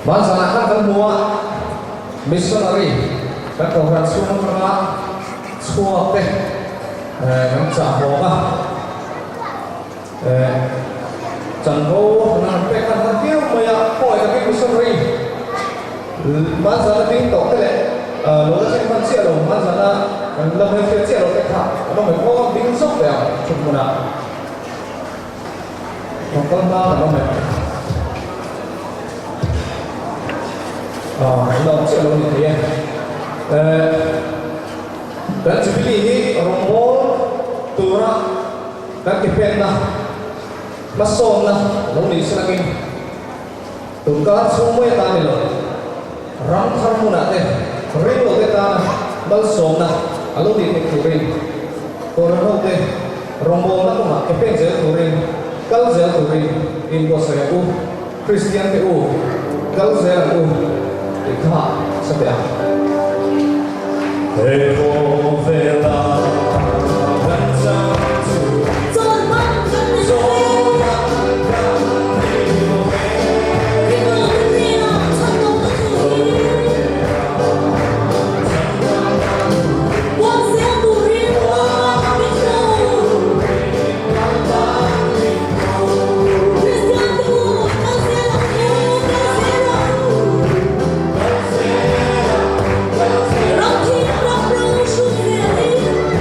Hmanzanah khan kan hmu a, missionary kan kohhran chhung atanga chhuak te kan chah hawng a, chanvo an han pek khan han viau mai a, khawi takin missionary hmanzana ding tawh te leh lo la thleng hman chiah lo, hmanzana kan la hmelhriat chiah lo te kha an awm em aw, ding zawk ve ang thuthmunah. Rawn kal hma kan awm em? Aw, an la awm chiah lo a ni thei e. Eh, kan Jubilee hi rawngbâwl tura kan ke pênna, hmasawnna lo ni se langin tunkar chhung mai atan ni lo, ram thar hmunah te ring lo te tana malsawmna a lo nih theih turin Kohhran hote rawngbawlna kawngah ke pen zel turin kal zel turin inbuatsaih ang u, Kristian te u, kal zel ang u tih kha sa teh ang. He khawvela kan chang chu Chawlhman kan ni lo ve. Chawlhman kan ni lo ve. Rinawm hnenah chhandamna thu hi. Puan zel turin Lalpan min ko. Kristian te u, kal zel ang u, kal zel ang u. Ram thim ram ro hrut zel in.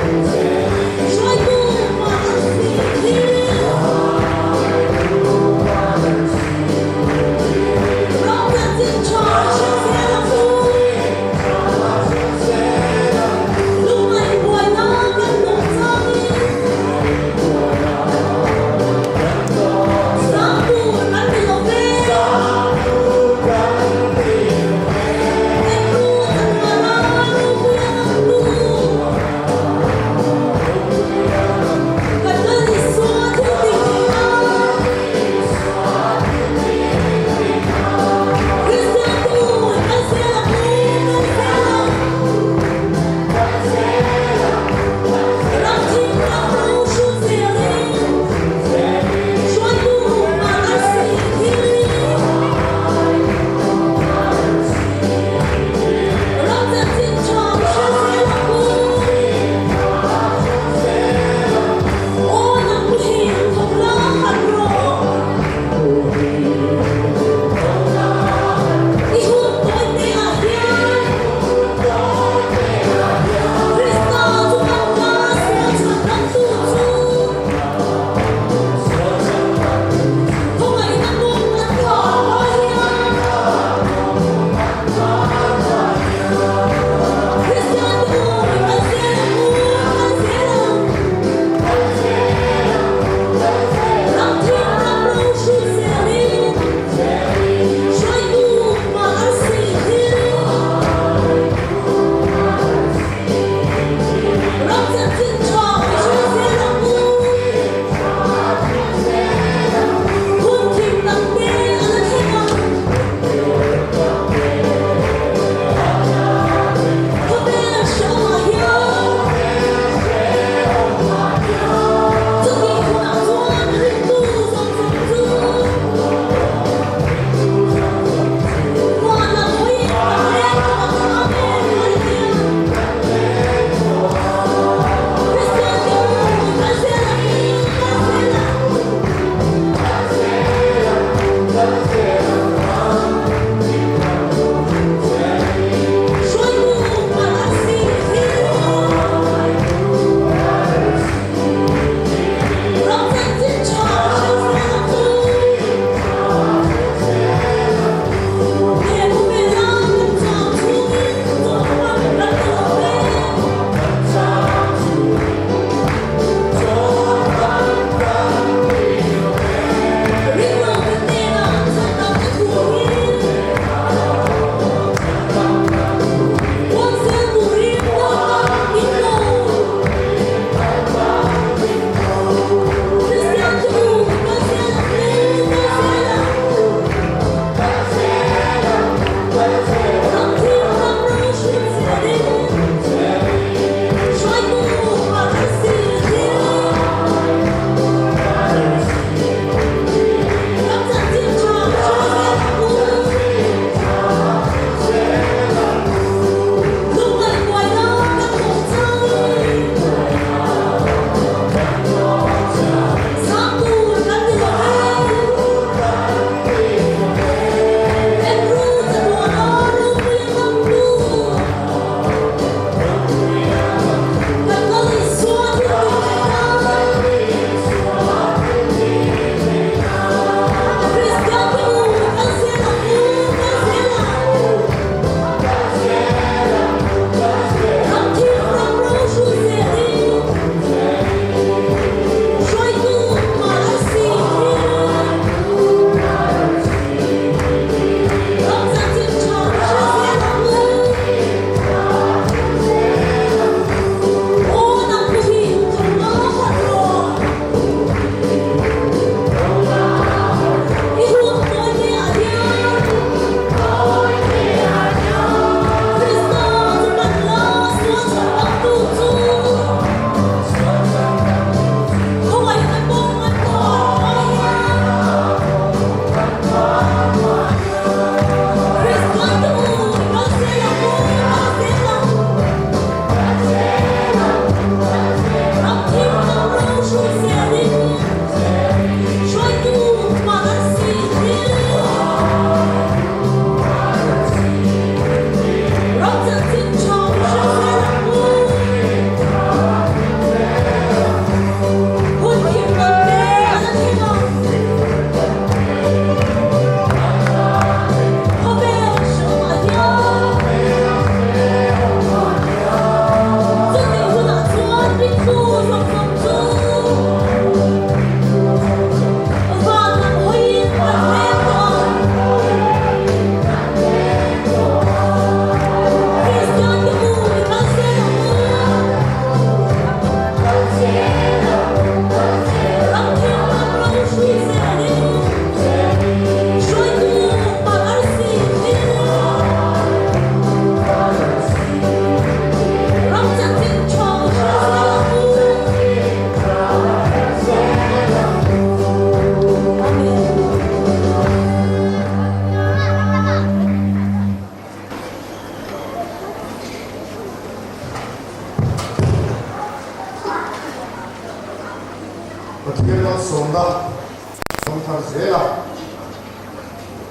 thar zel a,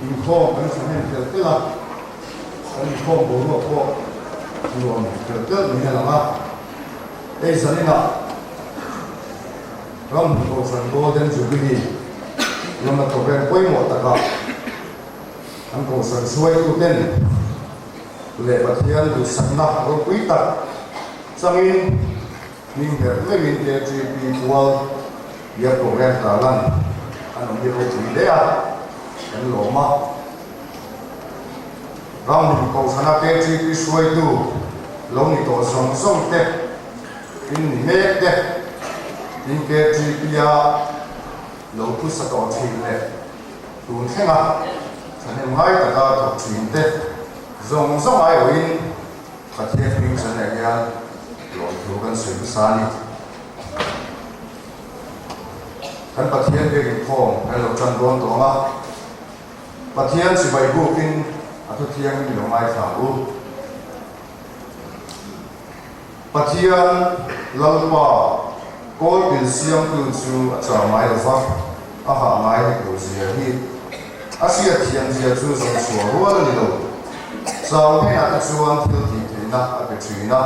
inkhawm kan thahnem telh telh a, kan inkhawm boruak pawh nuam telh telh niin a lang a. Hei zaninah Ramhun Kohhran Golden Jubilee lawmna program pawimawh takah an Kohhran hruaituten leh Pathian duhsakna ropui tak changin hming herh meuhin KTP pual tia program tarlan an awm hi ropui hle a, kan lawm a. Ramhun Kohhrana KTP hruaitu lo ni tawh zawng zawng te, in ni mek te, in KTP-a lo phusa tawh thin leh tun thlenga thahnem ngai taka thawk thin te zawng zawng aiawhin Pathian hming chaneh hian lawmthu kan sawi hmasa a ni. Kan Pathian biak inkhawm kan lo tan dawn tawh ang a, Pathian chibai bukin a thuthiang min lo ngaithla ang u. Pathian Lalpa kawlpil siamtu chu a chau ngai lo va, a hah ngai hek lo zia hi a hriatthiam zia chu zawnchhuah rual a ni lo. Chau hnenah te chuan thil tih theihna a pe thin a,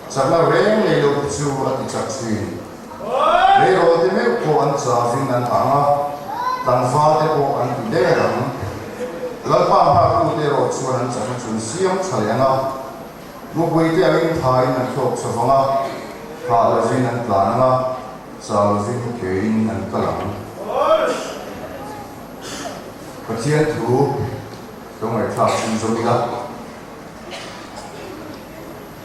chakna reng nei lo te chu a ti chak thin. Leirawl te meuh pawh an chavin an ang a, tlangval te pawh an ti der ang. Lalpa nghaktute erawh chuan an chakna chu an siam tha leh ang a, Mupui te angin thain an thlawk chho vang a, thah lovin an tlan ang a, chau lovin kein an kal ang. Pathian thu ka ngaihthlak chhun zawm ila,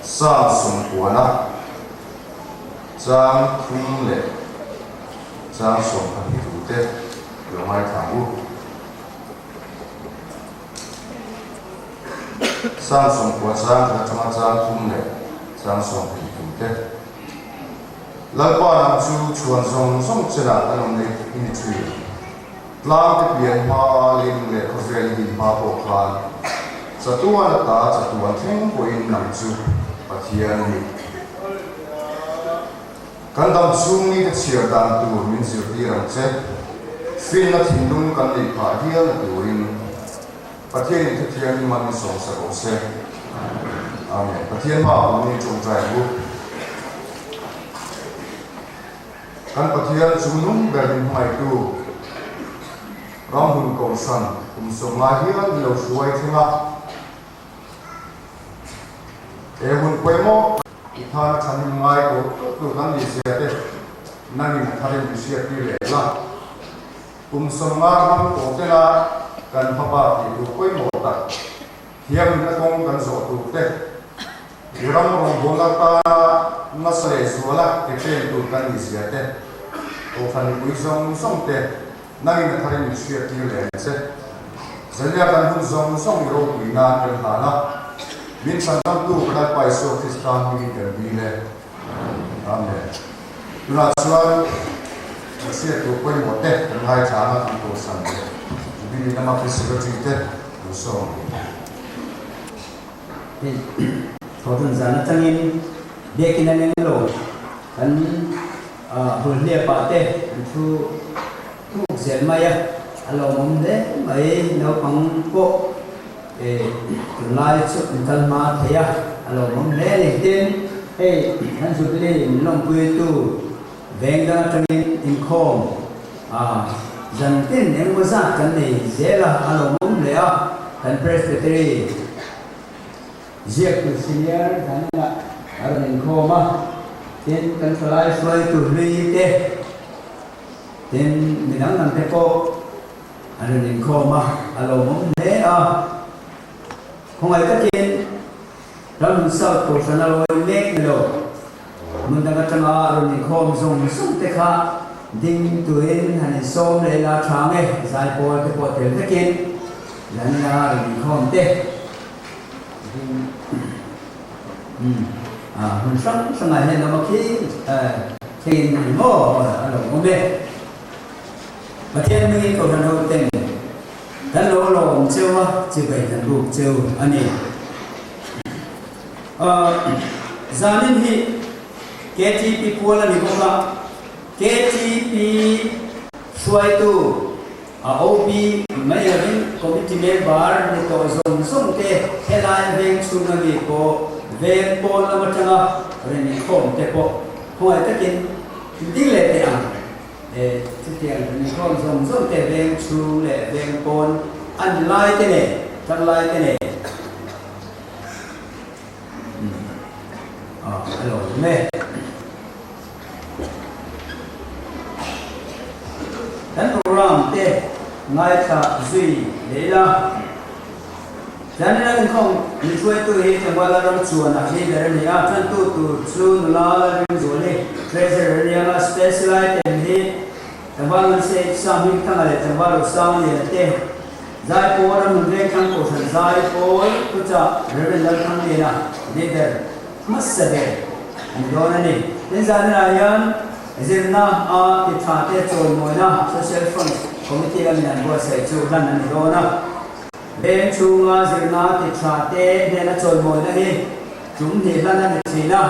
Psalm sawmpuana chang thum leh chang 12 thu te lo ngaithla ang u. Sang 90 chang khat atanga chang thum leh chang 20 thu te. Lalpa nang chu chhuan zawng zawng chenah an awm nei i ni thin. Tlang te pian hma a leilung leh khawvel i din hma pawh khan chatuan ata chatuan thleng pawhin nang chu Pathian i ni. Kan dam chhung mite chhiar dan tur min zirtir ang che. Finna thinlung kan neih phah hial na turin Pathianin thuthiangin man min sawmsa rawh se. Amen. Pathian hmaah awmin tawngtai ang u. Kan Pathian chu nung ber min hmangaihtu Ramhun Kohhran kum 50 hial min lo hruai thleng a. He hun pawimawh i thana thanim ngai tawh tawh tur kan nih zia te nangin a tharin min hriattir leh la. Kum 50 hmang tawh tela kan hmaba tih tur pawimawh tak thiangin a kawng kan zawh tur te, i ram rawngbawlna tana nasa leh zuala ke pen tur kan nih zia te, Kohhran mipui zawng zawng te nangin a tharin min hriattir leh ang che. Zalia kan hun zawng zawng i ropui nan kan hlan a, min chhandamtu ka Lalpa Isua Krista hmingin kan dil e. Amen. Tunah chuan kan hriat tur pawimawh te kan ngaithla ang a, kan Kohhran leh Jubilee lama kan Secretary te kan sawm ang. Hei thawhṭan zan atangin biakin a leng lo kan hulhliapah te an thu thuk zel mai a, a lawmawm hle mai. Naupang pawh tunlai chu an kal hma thei a, a lawmawm hle a ni. Tin, hei kan Jubilee min lawmpuitu veng dang atangin inkhawm zan tin engemaw zat kan nei zel a, a lawmawm hle a. Kan Presbytery ziaktu senior zanah a rawn inkhawm a, tin kan thalai hruaitu hlui te, Tin, mi dang dang te pawh an rawn inkhawm a, a lawmawm hle a. Khawngaih takin Ramhun South Kohhran a lawi mek ni lo, hmun dang atanga rawn inkhawm zawng zawng te kha ding turin han insawm leh la tha ang e, zaipawl te pawh tel vekin zanina rawn inkhawm te ding hmun hrang hrangah hian awm a khi. Theiin ani maw a lo awm e. Pathian hmingin Kohhran ho ten kan lo lawm cheu a, chibai kan buk cheu a ni. Zanin hi KTP pual a ni bawk a, KTP hruaitu. A OP mai lovin committee member ni tawh zawng zawng te helai veng chhunga mi pawh veng pawn lam atanga rawn inkhawm te pawh khawngaih takin ding leh teh ang. E chutiang rawn inkhawm zawng zawng te veng chhung leh veng pawn an lai te nen tang lai te nen a lo awm e. Kan program te ngaithla zui leh ila. Tlanina inkhawm min hruaitu hi Tlangvala ram chuan a leader a ni a, tantu tur chu nula Lalringzuali, Treasurer a ni anga, Special item hi Tlangval Nunse Sam Hmingthanga leh Tlangval Rosangliana te, Zaipawl Ramhmun Vengthlang Kohhran Zaipawl Thuchah Rev Lalthangliana, leader. Hmasa ber an dawn a ni. Tin zanah hian zirna a ti tha te chawimawina Social Front Committee lamin an buatsaih chu hlan a ni dawn a. Veng chhunga zirna ti tha te hnena chawimawina hi tum hnih hlan a ni thin a.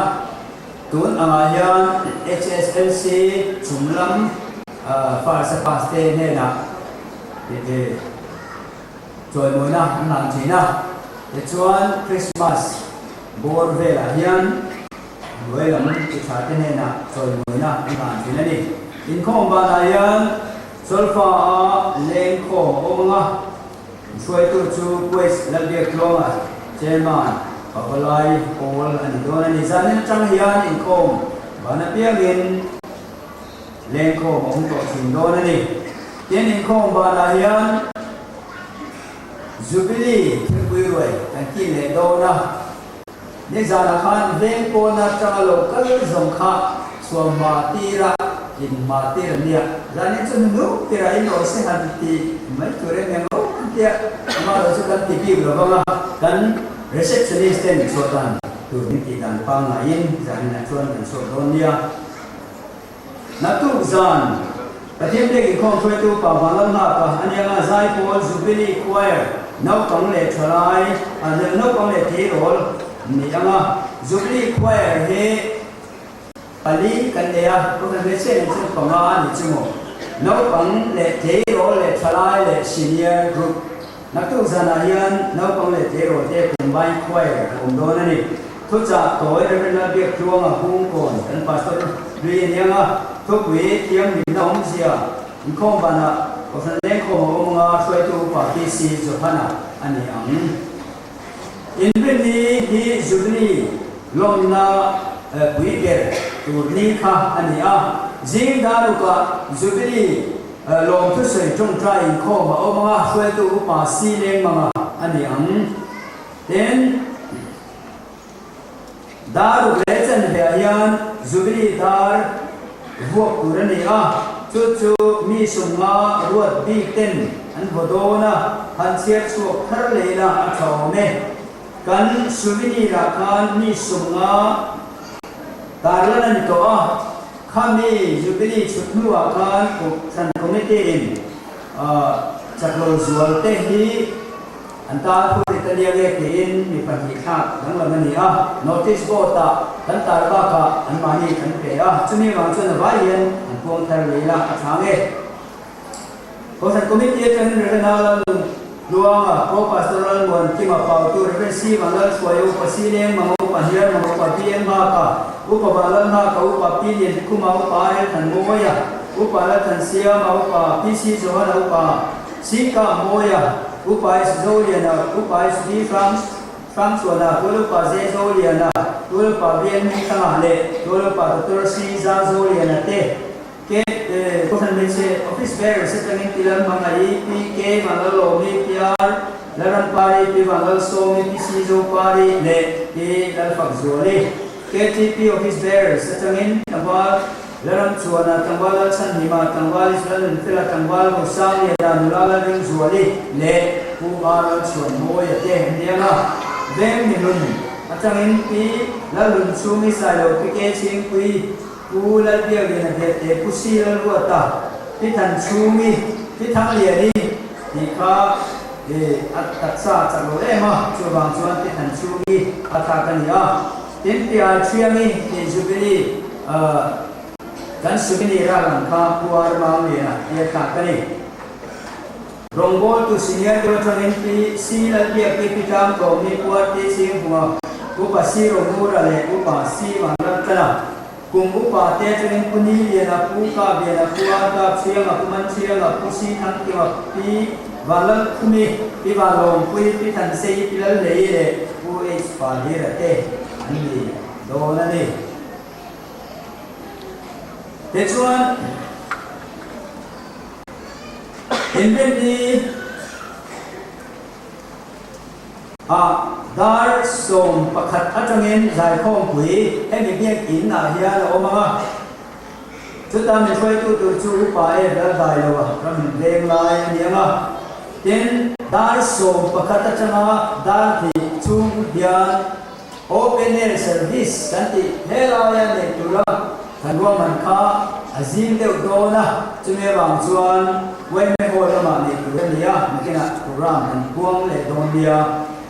Tun angah hian HSLC chung lam first a pass te hnenah chawimawina an hlan thin a. Tichuan Christmas Bawr velah hian hnuai lam chi tha te hnenah chawimawina an hlan thin a ni. Inkhawm banah hian Solfa a lengkhawm a awm ang a, hruaitu chu Quest Lalbiaktluanga Chairman Pavalai Pawl a ni dawn a ni. Zanin atang hian inkhawm ban apiangin lengkhawm a awm tawh thin dawn a ni. Tin, inkhawm banah hian. Jubilee thilpui ruai kan kil leh dawn a, nizanah khan veng pawna tanga lo kal zawng kha chhuah hma tira in hma tir an nia, zanin chu hnuk tirah in rawh se han ti mai tur em em lo an tia, amaherawhchu kan ti bik lo vang a, kan receptionist ten chhuah dan tur min tih dan pangngaiin zaninah chuan kan chhuak dawn nia. Naktuk zan, Pathian biak inkhawm hruaitu Pa Vanlalnghaka a nia nga Zaipawl Jubilee Choir naupang leh thalai a hnel naupang leh tleirawl ni anga Jubilee Choir hi pali kan nei a, Kohhran hmeichhia nen chuan panga a ni chu maw? Naupang leh tleirawl leh thalai leh Senior Group. Naktuk zanah hian naupang leh tleirawl te Combined Choir a awm dawn a ni. Thuchah tawi Rev. Lalbiaktluanga Hungkawn kan Pastor hlui a ni ang a, thupui thianghlimna awmzia inkhawm vanah Kohhran Lengkhawm a awm anga hruaitu Upa PC Johana a ni ang. Inrinni hi Jubilee lawmna pui ber tur ni kha a ni a, zing darukah Jubilee Lawm thusawi tawngtai inkhawm a awm anga hruaitu upa si leng manga a ni ang. Tin, dar ruk leh chanveah hian Jubilee dar vuak tur a ni a, chu chu mi sumnga ruat bik ten an vaw dawn a, han chhiar chhuak thar leh ila a tha awm e. Kan souvenir ah khan mi sumnga tarlan a ni tawh a. Khami Jubilee chhut hnuah khan Kohhran Committee in chaklo zual te hi an tan phur rit a nia nge tiin mi pahnih thlak danglam a ni a, notice board ah kan tar bakah anmahni kan pe a, chumi vang chuan a vai hian an puang thar leh ila a tha nge. Kohhran Committee atangin Rev. Lalnun Luanga, Pro Pastor Lalmuan Kima Pautu, Rev. C. Vanlalhruaia, Upa C. Leng Manga, Upa Hniar Manga, Upa B. M. Haka, Upa Vanlalnghaka, Upa P. Liankhuma, Upa R. L. Thanmawia, Upa Lalthansiama, Upa P. C. Johana, Upa C. Ka Mawia, Upa S. Zoliana, Upa S. B. Hrang Hrangchuana, Tual Upa J. Zoliana, Tual Upa B. N. Hmingthanga leh Tual Upa Doctor C. Zangzoliana te. Ke Kohhran hmeichhe office bearers atangin Pi Lalhmangaih, Pi K Vanlalawmi, Pi R Lalrampari, Pi Vanlalsawmi, Pi C Zopari leh Pi Lalfakzuali. KTP office bearers atangin Tlangval Lalramchuana, Tlangval Lalchhanhima, Tlangval Israel Nunfela, Tlangval Rosangliana, Nula Lalringzuali leh Pu R Lalchhuanmawia te an ni ang a. Veng Mihlun atangin Pi Lalhlunchhungi Sailo, Pi K Chhingpui, Pu Lalbiakliana Hmete, Pu Si Lalruata, Pi Thanchhungi, Pi Thangliani tih kha a taksa a chak lo em a, chuvang chuan Pi Thanchhungi a thlak a ni a. Tin, Pi Aithiangi tih Jubilee kan souvenir a lang kha Pu Ar Mangliana tih a thlak a ni. Rawngbawltu senior deuh atangin Pi Si Lalbiaki, Pi Tlangtlawmi, Pu RT Singvunga, Upa Si Romura leh Upa Si Vanlaltlana, kum upa te atangin Pu Ni Liana, Pu Kap Liana, Pu Ar Kap Chhianga, Pu Man Chhianga, Pu Si Thangkima, Pi Vanlalkhumi, Pi Vanlawmpui, Pi Thansei, Pi Lalhlei leh Pu H Palhira te an ni dawn a ni. Tichuan. Inrinni ah dar 11 atangin zaikhawmpui hemi biakinn ah hian a awm ang a, chuta min hruaitu tur chu upa e ral dai lo a ram in veng lai a ni ang a. Tin, dar 11 atanga dar 2 chhung hian Open air service kan tih hle laia neih tura kan ruahman kha a zim deuh dawn a, chumi avang chuan yma hall lamah neih tur a ni a, nakinah program kan puang leh dawn nia.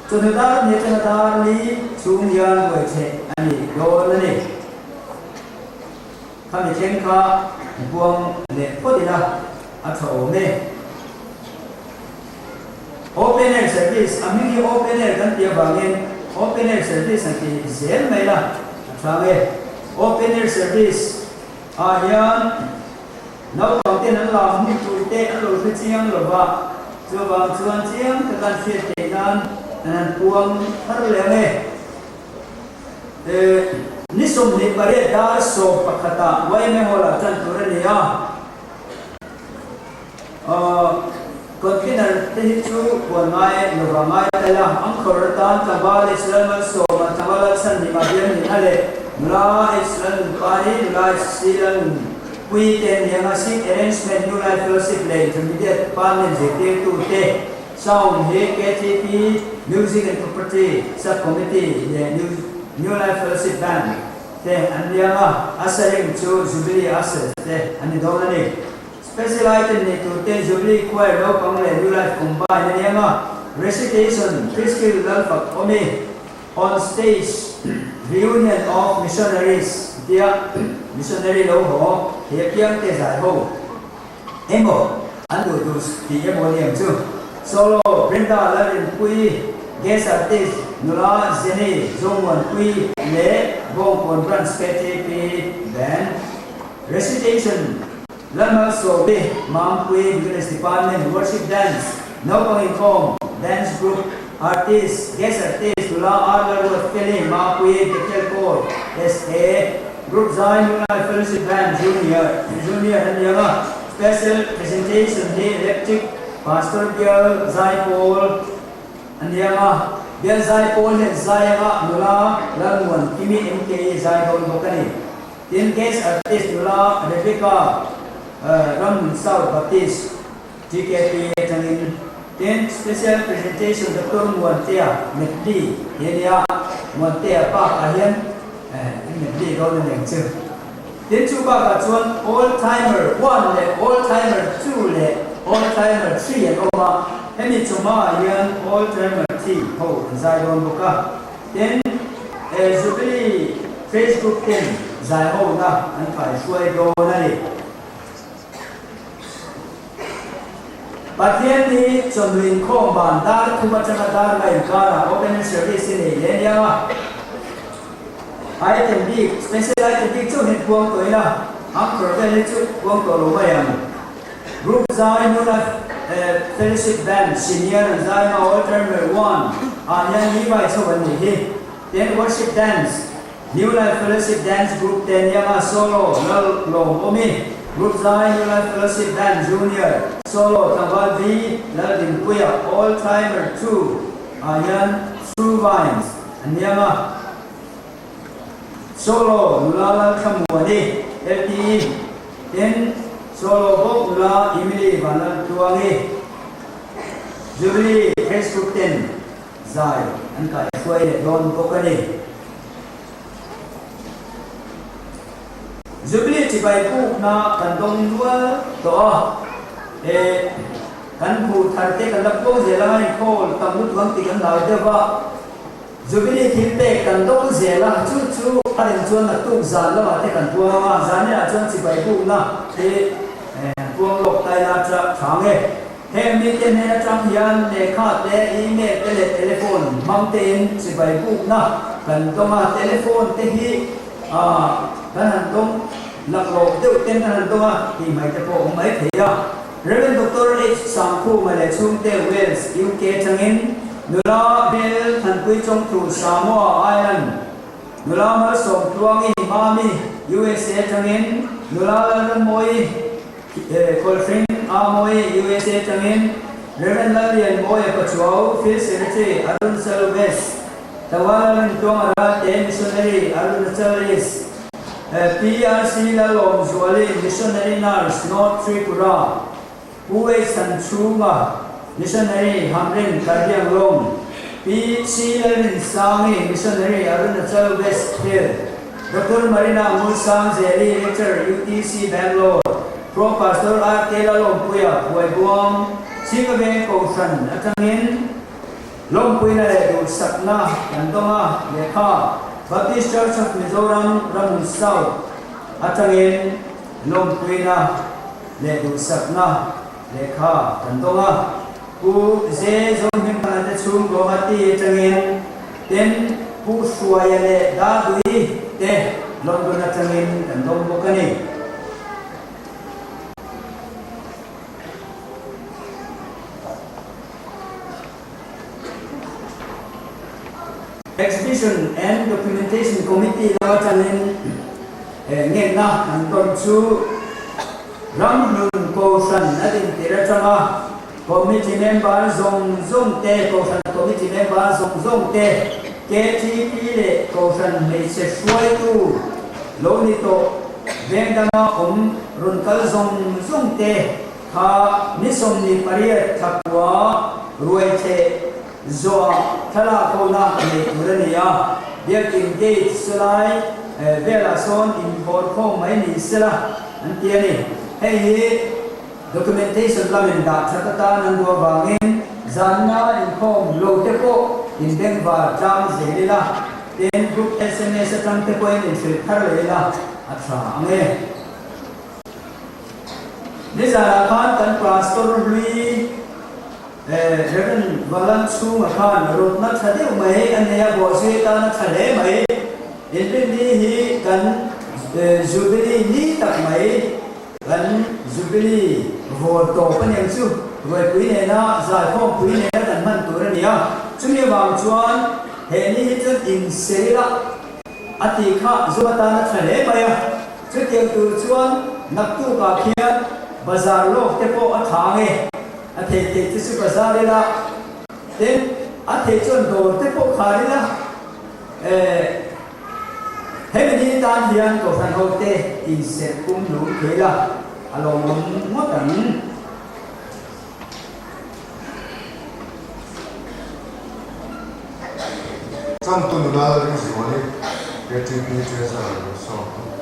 Chawhnu dar ni atanga dar li chhung hian buaicheh a ni dawn a ni. Khami thleng kha an puang leh phawt ila a tha awm e. Open air service, a hming hi open air kan tih avangin open air service an ti zel mai la, a tha nge. Open air service ah hian naupang ten an lam hmun tur te an lo hre chiang lo va, chuvang chuan chiang taka an hriat theih nan an han puang thar leh ang e. Ni 28 dar 11 ah yma hall ah tan tur a ni a. Container te hi chu puan ngai lova ngai tel a, anchor atan tlangval Israel Malsawma, tlangval Lalchhanhima Bialnina leh nula Israel Nunpari, nula HC Lalnunpuii te an ni ang a, seat arrangement, New Life Fellowship leh Intermediate Department zirtirtu te, sound hi KTP Music and Property Sub-Committee leh New Life Fellowship Band te an ni ang a, ushering chu Jubilee Ushers te an ni dawn a ni. Special item nei tur te Jubilee Choir naupang leh New Life Combine a ni ang a, Recitation, Priskill Lalfak awmi, On Stage, Reunion of Missionaries tia Missionary lo haw he apiang te zai ho emaw an duh duh tih emaw a ni ang chu. Solo, Brenda Lalrinpuii, Guest Artist, Nula Jenny Zomuanpuii leh Bawngkawn Branch KTP Band. Recitation, Lalmal Sawte, Mampui, Business Department, Worship Dance, Naupang Inkhawm, Dance Group, Artist, Guest Artist, Nula R Lalruat Feli, Mapui, Bethel Corps, SA, Group Zai Nungai Fellowship Band Junior, Junior an ni ang a, Special Presentation hi Electric Pastor Bial Zaipawl a ni ang a, Bial Zaipawl hian zai anga nula Lalmuan Kimi MKE zai dawn bawk a ni. Tin, guest artist nula Rebecca Ramhmun South Baptist TKP atangin tin special presentation Doctor Muantea Medley hi a ni a, Muantea bakah hian medley dawn a ni ang chu. Tin, chu bakah chuan Old Timer one leh Old Timer two leh Old Timer three an awm a, hemi chawhmaah hian Old Timer three ho an zai dawn bawk a. Tin, Jubilee Facebook ten zaihawna an kaihruai dawn a ni. Pathian ni chawhnu inkhawm ban dar 3 atanga dar 5 inkarah open service i nei leh nia a. Item bik, special item bik chauh hian puang tawh ila, anchor vel hi chu puang tawh lo mai ang. Group zai hnuna Fellowship Band Senior an zai hma Old Terminal One ah hian Levi chho an nih hi. Tin Worship Dance, New Life Fellowship Dance Group te nianga Solo Lal Lawm awmi, Group zai New Life Fellowship Band Junior Solo Tlangval V Laldinpuia Old Timer 2 ah hian True Vines an nianga Solo nula Lalthlamuani, LTE, tin Solo bawk nula Emily Vanlaltluangi, Jubilee Facebook ten zai an kaihruai leh dawn bawk a ni. Jubilee chibai pukna kan dawng nual tawh a, e kan hmuh thar te kan la puang zel anga inkhawl tam lutuk ang tih kan hlau deuh va. Jubilee thil pek kan dawng zel a, chu chu a rem chuan naktuk zan lamah te kan puang ang a, zan inah chuan chibai bukna hi han puang lawk tai la cha tha nge. Heng mite hnen atang hian lehkha te, email te leh telephone hmang tein chibai bukna kan dawng a, telephone te hi kan han dawng laklawh deuh ten kan han dawng a tih mai te pawh awm mai thei a. Rev. Doctor H. Sangkhuma leh chhungte Wales, UK atangin nula Bel Thanpui Chawngthu Samoa Island, Nula Malsawmtluangi Mami, USA atangin nula Lalrammawi Kawlhring Amawi, USA atangin Rev. Lallianmawia Pachuau, Field Secretary, Arunachal West, Tawala Rintuanga Ralte, Missionary, Arunachal East, PRC Lalawmzuali, Missionary Nurse, North Tripura, Pu H. Sanchhunga, Missionary, Hamrin, Karbianglong, Pi C. Lalrinsangi, Missionary, Arunachal West Hill, Doctor Marina Ngulsangzeli, Lecturer, UTC Bangalore, Pro Pastor RK Lalawmpuia, Phuaibuang, Chhingaveng Kohhran atangin Lawmpuina leh duhsakna kan dawng a, lehkha Baptist Church of Mizoram Ramhun South atangin lawmpuina leh duhsakna lehkha kan dawng a. Pu Ze Zohmingthanga te chhung Guwahati atangin ten Pu Hruaia leh Dadui te London atangin kan dawng bawk a ni. Exhibition and Documentation Committee lam atangin ngenna an tawn chu Ramhlun Kohhran a dintir atanga Committee member zawng zawng te, Kohhran Committee member zawng zawng te, KTP leh Kohhran hmeichhe hruaitu lo ni tawh veng danga awm rawn kal zawng zawng te Kha ni 28 thla ruai theh zawhah thlalak hona nei tur a ni a, Biakin Gate sawlai velah sawn inkhawr khawm mai ni sela an ti a ni. Hei hi documentation lamin dah that atan an duh avangin zanna inkhawm lo te pawh inbengvar tlang zel ila, tin group sms atang te pawhin inhrilh thar leh ila a tha ang e. Nizanah khan kan Pastor hlui Rev. Valan chhunga khan rawtna tha deuh mai a nei a, bawhzui atana tha hle mai. Inrinni hi kan Jubilee ni tak mai, kan Jubilee vawl tawp a niang chu, ruaipui nena zaikhawmpui nena kan hman tur a ni a. Chumi avang chuan he ni hi chuan inserila a tih kha zu atana tha hle mai a. Chutiang tur chuan naktukah khian bazar lawk te pawh a tha ang e, a thei theih te chu bazar ila, tin a thei chuan dawr te pawh khar ila, eh hemi ni tan hian kohhran ho te inserh pum lum thei la, a lawmawm ngawt ang. Changtu nula Ringzuali, KTP Treasurer lo sawm.